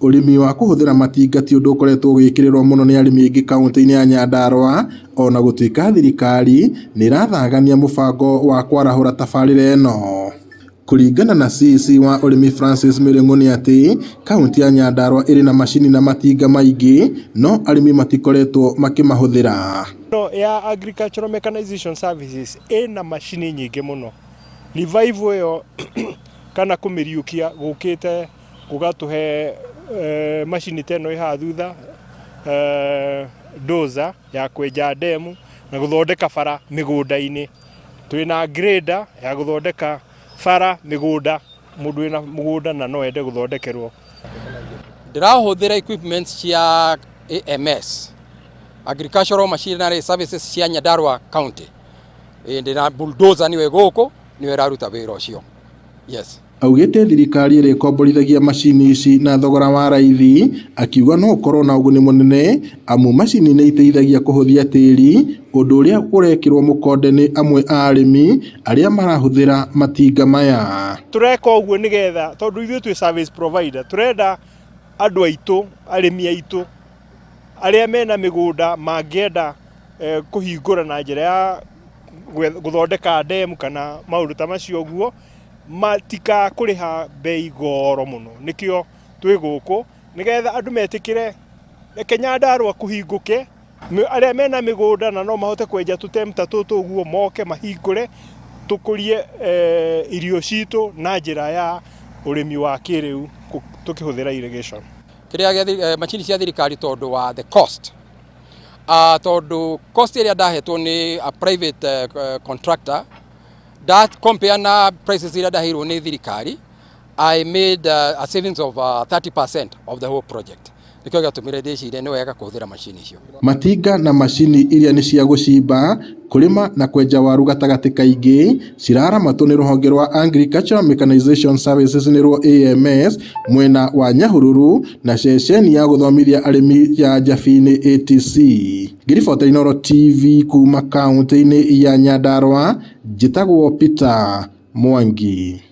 Ũrĩmi wa kũhũthĩra matinga ti ũndũ ũkoretwo ũgĩkĩrĩrwo mũno nĩ arĩmi aingĩ kaunti-inĩ ya Nyandarua, ona gũtuĩka thirikari nĩ ĩrathagania mũbango wa kwarahũra tabarĩra ĩno. Kũringana na CEC wa ũrĩmi Francis Mĩrĩng'ũ nĩ atĩ kaunti ya Nyandarua ĩrĩ na macini na matinga maingĩ no arĩmi matikoretwo makĩmahũthĩra. Ĩno ya Agricultural Mechanization Services ĩna macini nyingĩ mũno. Revival ĩyo kana kũmĩriũkia gũkĩte gũgatũhe macini ta ĩno ĩ haha thutha, dozer ya kwenja ndemu na gũthondeka bara mĩgũnda-inĩ. Twĩna grader ya gũthondeka bara mĩgũnda, mũndũ wĩna mũgũnda na no ende gũthondekerwo. Ndĩrahũthĩra equipment cia AMS, Agricultural Machinery Services cia Nyandarua County. Ndĩna bulldozer nĩyo ĩgũkũ, nĩyo ĩraruta wĩra ũcio. Yes. Augĩte thirikari ĩrĩa ĩkomborithagia macini ici na thogora wa raithi, akiuga no ũkorwo na ũguni mũnene amu macini nĩ iteithagia kũhũthia tĩri, ũndũ ũrĩa ũrekĩrwo mũkonde nĩ amwe a arĩmi arĩa marahũthĩra matinga maya. Tũreka ũguo nĩgetha tondũ ithuĩ twĩ service provider, tũrenda andũ aitũ, arĩmi aitũ arĩa mena mĩgũnda mangĩenda kũhingũra na njĩra ya gũthondeka ndemu kana maũndũ ta macio ũguo, matikakũrĩha bei goro mũno. Nĩkĩo twĩ gũkũ nĩgetha andũ metĩkĩre, reke Nyandarua kũhingũke, arĩa mena mĩgũnda na no mahote kwenja tũtemu ta tũtũ ũguo moke mahingũre, tũkũrie irio citũ na njĩra ya ũrĩmi wa kĩrĩu tũkĩhũthĩra irrigation. Kĩrĩa gĩa macini cia thirikari tondũ wa the cost. Tondũ cost ĩrĩa ndahetwo nĩ a private contractor, nda compare na prices iria ndaheirwo nĩ thirikari, I made a savings of 30% of the whole project. Nĩkĩo gĩatũmire ndĩcirie nĩ wega kũhũthĩra macini icio. Matinga na macini iria nĩ cia gũcimba, kũrĩma na kwenja waru gatagatĩ kaingĩ ciraramatwo nĩ rũhonge rwa Agricultural Mechanization Services nĩruo AMS mwena wa Nyahururu na ceceni ya gũthomithia arĩmi ya Njabini ATC. Ngĩribotera Inooro TV kuma kaunti-inĩ ya Nyandarua, njĩtagwo Peter Mwangi.